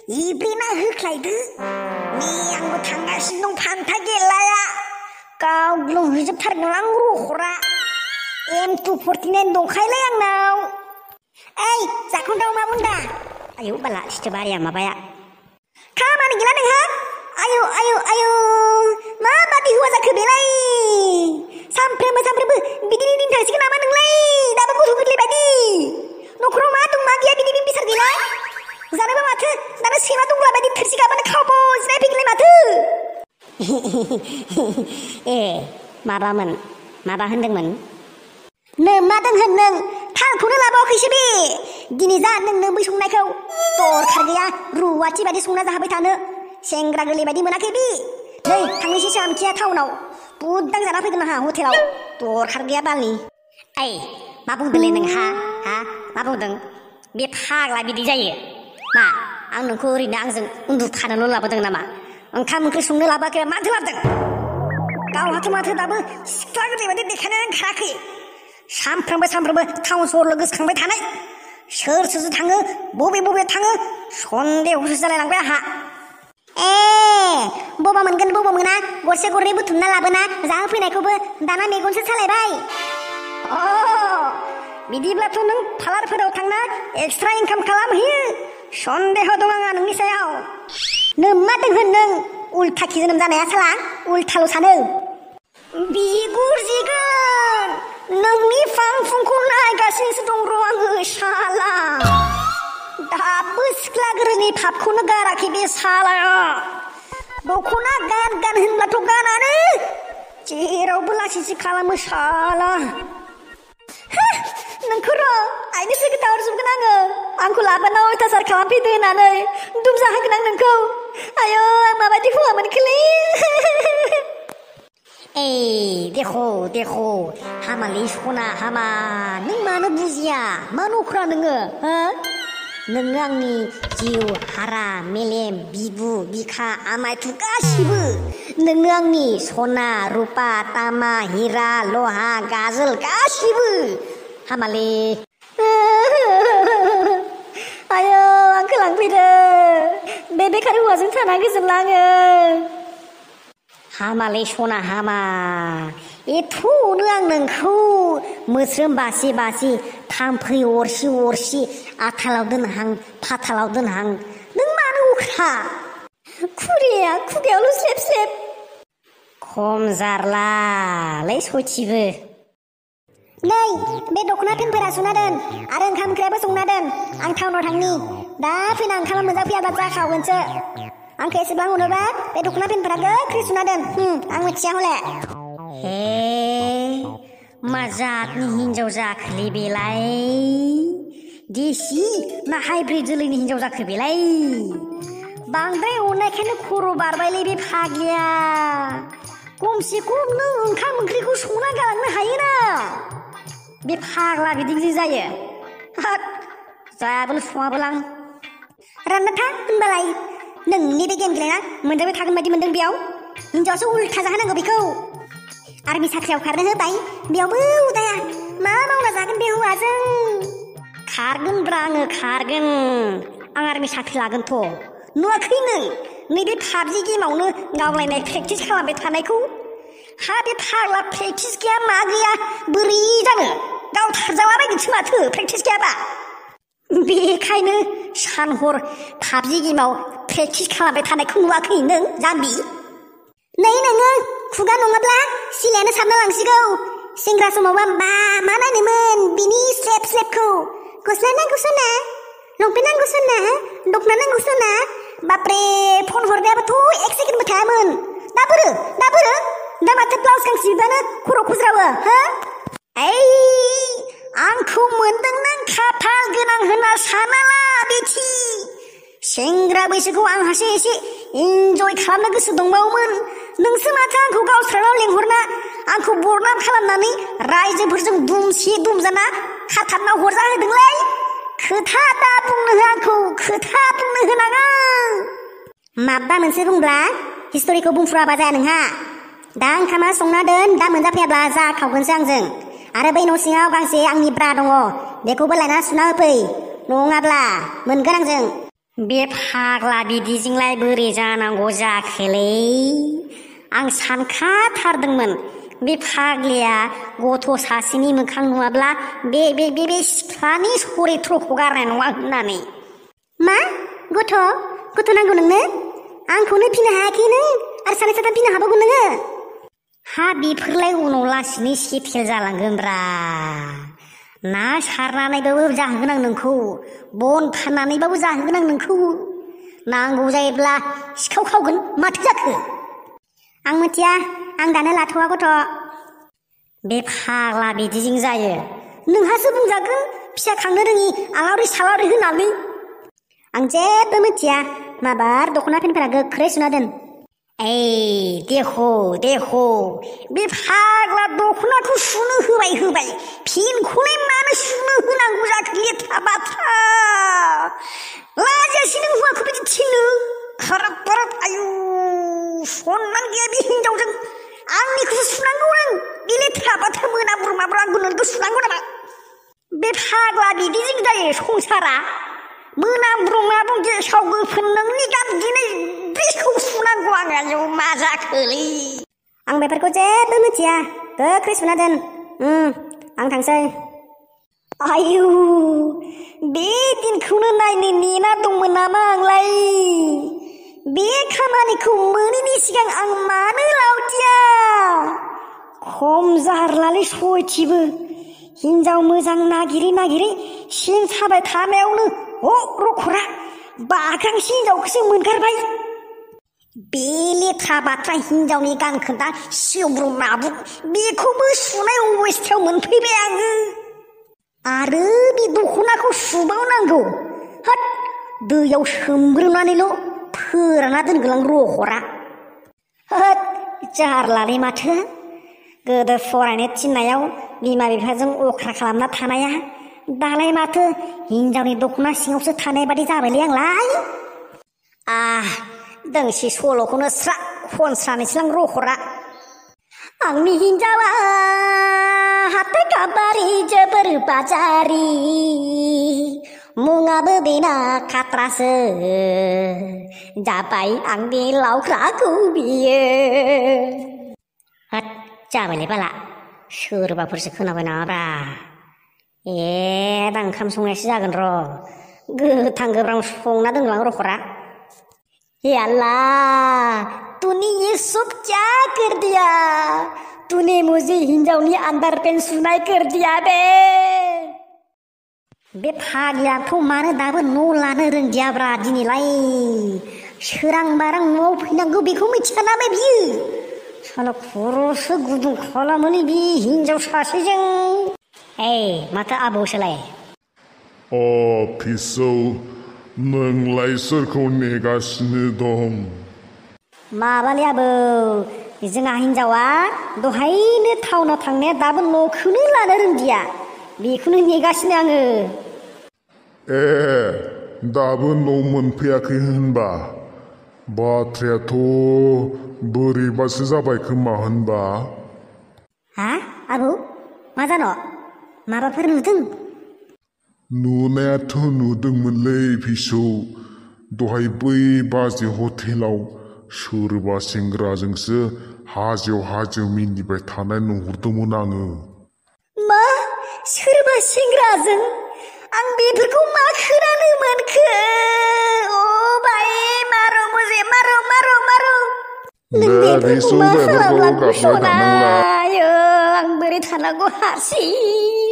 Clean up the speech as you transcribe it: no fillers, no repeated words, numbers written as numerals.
इब्रेना होख्लायदो नै आंबो थांगासिनो दं फान्था गेलाया गावग्लुंहैजोबथारगोन आं रखरा M249 दंखायोलै आंनाव ओइ जाखोन्दाव मा बुंदा आयौ बाला सिथोबारिया माबाया खामानि गैला नोंहा आयौ आयौ आयौ माबादि हौवा जाखो बेलाय सामफ्रोमबो बिदिनो दिन थांसिगोन नामा नोंलाय दाबो गथ' गोरलै बायदि न'खराव मा दं मा गैया बिदिनो बिसार गैला जानोबा माथो दाना सैमा दंग्ला बायदि थोरसि गाबानो खावबो जिरायफैगोनलाय माथो ए माबामोन माबा होनदोंमोन नों मादों होन नों थालखौनो लाबावाखैसो बे दिनै जा नों बै संनायखौ दरखार गैया रुवाथि बायदि संना जाहोबाय थानो सेंग्रा गोरलै बायदि मोनाखै बे नै थांनोसैसो आमखिया टाउनाव बुद्दां जाना फैगोन आंहा हटेलाव दरखार गैया बालनि ओइ मा बुंदोंलै नोंहा हा मा बुंदों बे फाग्ला बिदि जायो मा आं नोंखौ ओरैनो आंजों उन्दुफानोल' लाबोदों नामा ओंखाम ओंख्रि संनो लाबोआखै माथो लाबोदों गावहाथ' माथो दाबो सिख्ला गोरलै बायदि देखायनो ओंखाराखै सामफ्रोमबो टाउन सहरल' गोसोखांबाय थानाय सोर सोरजों थाङो बबे थाङो सन्देहसो जालायलांबाय आंहा ए बबा मोनगोन बबा मोना गरसे गरनै बुथुमना लाबोना जाहोफैनायखौबो दाना मेगनसो सालायबाय अ बिदिब्लाथ' नों पार्लारफोराव थांना एक्सट्रा इनकाम खालामहैयो सन्देह दं आंहा नोंनि सायाव नों मा दोंहोन नों उल्था खि जोनोम जानाया साला उल्थाल' सानो बिगुरजिगोन नोंनि फांफुंखौ नायगासिनोसो दं र' आङो साला दाबो सिख्ला गोरलैनि फापखौनो गाराखै बे सालाया दख'ना गान होनब्लाथ' गानानो जेरावबो लासिंसिं खालामो साला नोंखौ र' आइनोसो खोन्थाहरजोबगोन आङो आंखौ लाबोना अयथासार खालामफैदो होननानै दुमजाहोगोन आं नोंखौ आयौ आं माबायदि हौवा मोनखोलै ए देखो हामालै सना हामा नों मानो बुजिया मा नखरा नोङो हो नोङो आंनि जिउ हारा मेलेम बिबु बिखा आमायथु गासिबो नोङो आंनि सना रुपा तामा हिरा लहा गाजोल गासिबो हामालै आयौ आंखौ लांफैदो बे बेखार हौवाजों थाना गोजोनला आङो हामालै सना हामा एथ'नो आं नोंखौ मोस्रोम बासि थाम्फै अरसि आथालाव दोनहां फाथालाव दोनहां नों मानो अखा खुगायावल' स्लेब खम जारलालै सयथिबो नै बे दख'ना पेन्टफोरा सुना दोन आरो ओंखाम ओंख्रियाबो संना दोन आं टाउनाव थांनि दा फैना ओंखामा मोनजाफैयाबा जाखावगोनसो आंखौ एसेबां अनोबा बे दख'ना पेन्टफोरा गोख्रै सुना दोन आं मिथिया हले हे मा जातनि हिन्जाव जाखोलै बेलाय देसि ना हाइब्रिद जोलैनि हिन्जाव जाखो बेलाय बांद्राय अननायखायनो खर' बारबायलै बे फाग्लिया खमसे खम नों ओंखाम ओंख्रिखौ संना गालांनो हायोना बे फाग्ला बिदि जायो जायाबोल सङाबोलां रानना था होनबालाय नोंनि बे गेम गेलेना मोनजाबाय थागोन बायदि मोनदों बेयाव हिन्जावसो उल्था जाहोनांगौ बेखौ आर्मि साख्रियाव खारनो होबाय बेयावबो उदाया मा मावना जागोन बे हौवाजों खारगोनब्रा आङो खारगोन आं आर्मि साख्रि लागोनथ' नुवाखै नों नैबे पाबजि गेमावनो गावलायनाय प्रेक्टिस खालामबाय थानायखौ हा बे फाग्ला प्रेक्टिस गैया मा गैया बोरै जानो गावथारजालाबायगोनसो माथो प्रेक्टिस गैयाबा बेखायनो सान हर पाबजि गेमाव प्रेक्टिस खालामबाय थानायखौ नुवाखै नों जाम्बि नै नोङो खुगा नङाब्ला सिलायानो साबना लांसिगौ सेंग्रा समावबा मा नायनोमोन बिनि स्लेबखौ गस्ला नांगौ सना लंपेन्ट नांगौ सना दख'ना नांगौ सना बाप्रे फन हरनायाबोथ' 1 सेकेन्डबो थायामोन दाबोरो दा माथो ब्लाउस गांसे बिबानो खर' खुज्रावो हो ओइ आंखौ मोनदों नों खाफाल गोनां होनना सानाला बेथि सेंग्रा बैसोखौ आंहासो एसे इन्जय खालामनो गोसो दंबावोमोन नोंसो माथो आंखौ गावस्रानाव लेंहरना आंखौ बरनाम खालामनानै रायजोफोरजों दुमसे दुमजाना खाथाबना हरजाहोदोंलै खोथा दा बुंनो हो आंखौ खोथा बुंनो होनाङा माबा मोनसे बुंब्ला हिस्ट'रिखौ बुंफ्रुवाबा जाया नोंहा दा ओंखामा संना दोन दा मोनजाफैयाब्ला जाखावगोनसो आंजों आरो बै न' सिङाव गांसे आंनि ब्रा दङ बेखौबो लायना सुना होफै नङाब्ला मोनगोन आंजों बे फाग्ला बिदिजोंलाय बोरै जानांगौ जाखोलै आं सानखाथारदोंमोन बे फाग्लिया गथ' सासेनि मोखां नुवाब्ला बे सिख्लानि सरित्रखौ गारनाय नङा होननानै मा गथ' नांगौ नोंनो आंखौनो फिनो हायाखैनो आरो सानै साथाम फिनो हाबावगोन नोङो हा बेफोरलाय उनाव लासैनो सेटेल जालांगोनब्रा ना सारनानैबाबो जाहोगोन आं नोंखौ बन फाननानैबाबो जाहोगोन आं नोंखौ नांगौ जायोब्ला सिखाव खावगोन माथो जाखो आं मिथिया आं दानो लाथ'वा गथ' बे फाग्ला बिदिजों जायो नोंहासो बुंजागोन फिसा खांनो रोङि आलावरि सालावरि होनानै आं जेबो मिथिया माबार दख'ना पेन्टफोरा गोख्रै सुना दोन देख' बे फाग्ला दख'नाखौ सुनो होबाय फिनखौलाय मानो सुनो होनांगौ जाखो लेथ्रा बाथ्रा लाजियासै नों हौवाखौ बिदि थिनो खाराब आयु सनमान गैया बे हिनजावजों आंनिखौसो सुनांगौ नों बे लेथ्रा बाथ्रा मोनाब्रु आंखौ नोंखौ सुनांगौ नामा बे फाग्ला बिदिजों जायो संसारा मोनाब्रु गेसाव गोफोन नोंनि गाबज्रिनाय ड्रेसखौ सुनांगौ आङो आयौ मा जाखोलै आं बेफोरखौ जेबो मिथिया गोख्रै सुना दोन आं थांसै आयु बे दिनखौनो नायनो नेना दंमोन नामा आंलाय बे खामानिखौ मोनैनि सिगां आं मानो लावदिया खम जारलालै सयथिबो हिनजाव मोजां नागिरै सिन साबाय थानायावनो रखरा बागांसे हिनजावखौसो मोनगारबाय बे लेथ्रा बाथ्रा हिनजावनि गान खोन्था सिउब्रु माब्रु बेखौबो सुनाय अबस्थायाव मोनफैबाय आङो आरो बे दख'नाखौ सुबावनांगौ होद दैयाव सोमग्रोनानैल' फोरानना दोनगोन आं रखरा होद जारलालै माथो गोदो फरायनो थिननायाव बिमा बिफाजों अख्रा खालामना थानाया दालाय माथो हिनजावनि दख'ना सिङावसो थानाय बादि जाबायलै आंलाय दोंसे सल'खौनो स्रा खनस्रानोसैलां रखरा आंनि हिनजावा हाथाय गाबारि जोबोर बाजारि मुङाबो बेना खाट्रासो जाबाय आं बे लावख्राखौ बियो होद जाबायलै बाला सोरबाफोरसो खोनाबाय नामाब्रा दा ओंखाम संनायसो जागोन र' गोथां गोब्रां संना दोनलां रखरा अल्लाह तूने ये सब क्या कर दिया तूने मुझे हिंजावनि अंडर पेन सुनाय कर दिया बे फाग्लियाथ' मानो दाबो न' लानो रोंदियाब्रा दिनैलाय सोरां बारां न'आव फैनांगौ बेखौ मिथियाना बे बियो साला खर'सो गुदुं खालामोलै बे हिनजाव सासेजों माथो आबौसोलाय फिसौ नोंलाय सोरखौ नेगासिनो दं माबालै आबौ जोंहा हिनजावा दहायनो टाउनाव थांनाया दाबो न'खौनो लानो रोंदिया बेखौनो नेगासिनो आङो दाबो न' मोनफैयाखै होनबा बाथ्रायाथ' बोरैबासो जाबाय खोमा होनबा आबौ मा जानो माबाफोर नुदों नुनायाथ' नुदोंमोनलै फिसौ दहाय बै बाजै हटेलाव सोरबा सेंग्राजोंसो हाजो मिनिबाय थानाय नुहुरदोंमोन आङो मा सोरबा सेंग्राजों आं बेफोरखौ मा खोनानो मोनखो भाई मारो मुझे मारो नों बेफोरखौ मा खालामलांखो सना आं बोरै थानांगौ हारसिं